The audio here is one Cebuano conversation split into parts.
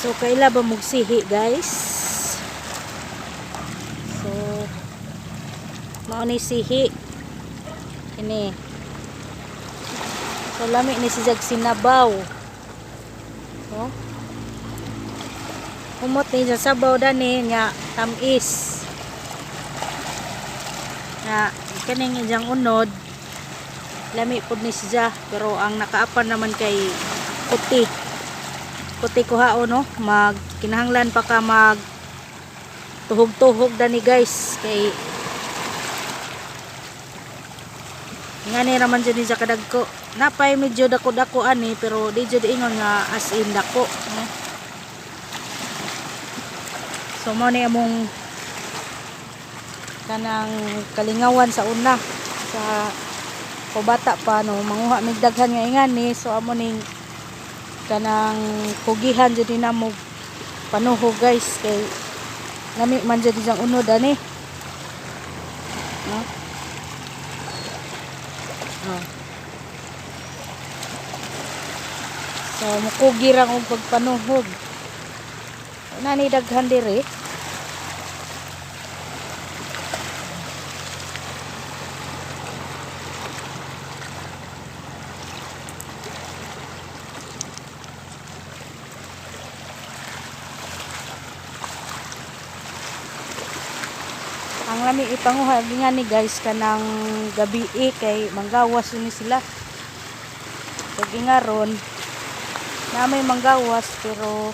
So kaila ba mog sihi, guys? So mao ni sihi. Kini. So lami ni siyag sinabaw. Oh. Humot ni sa sabaw dani nga tamis. Nga kaning iyang unod, lami pud ni siya, pero ang nakaapan naman kay kuti. Kuti kuhaon, no, mag kinahanglan pa ka mag tuhog-tuhog dani, guys, kay ngani raman jud ni sa kadagko. Napay medyo dako-dako ani, pero di jud ingon nga as in dako, no? So mo ni among kanang kalingawan sa una sa ko bata pa, no, manguha mig daghan nga ingani. So amo ning kanang kugihan jud ni namo panuhog, guys, kay lami man jud siyang unod ani, no? Oh. So mukugi ra og pagpanuhog na ni daghan diri. Ang lami ipanguha nga ni, guys, kanang gabi eh, kay manggawas ni sila. Pag ingaron na may manggawas, pero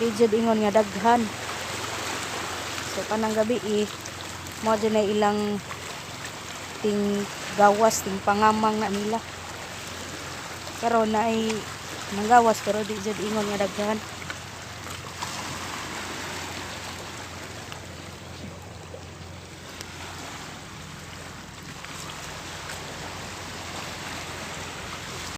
di jud ingon nga daghan. So kanang gabi eh, mo jud na ilang ting gawas, ting pangamang na nila. Karon na ay manggawas, pero di jud ingon nga daghan.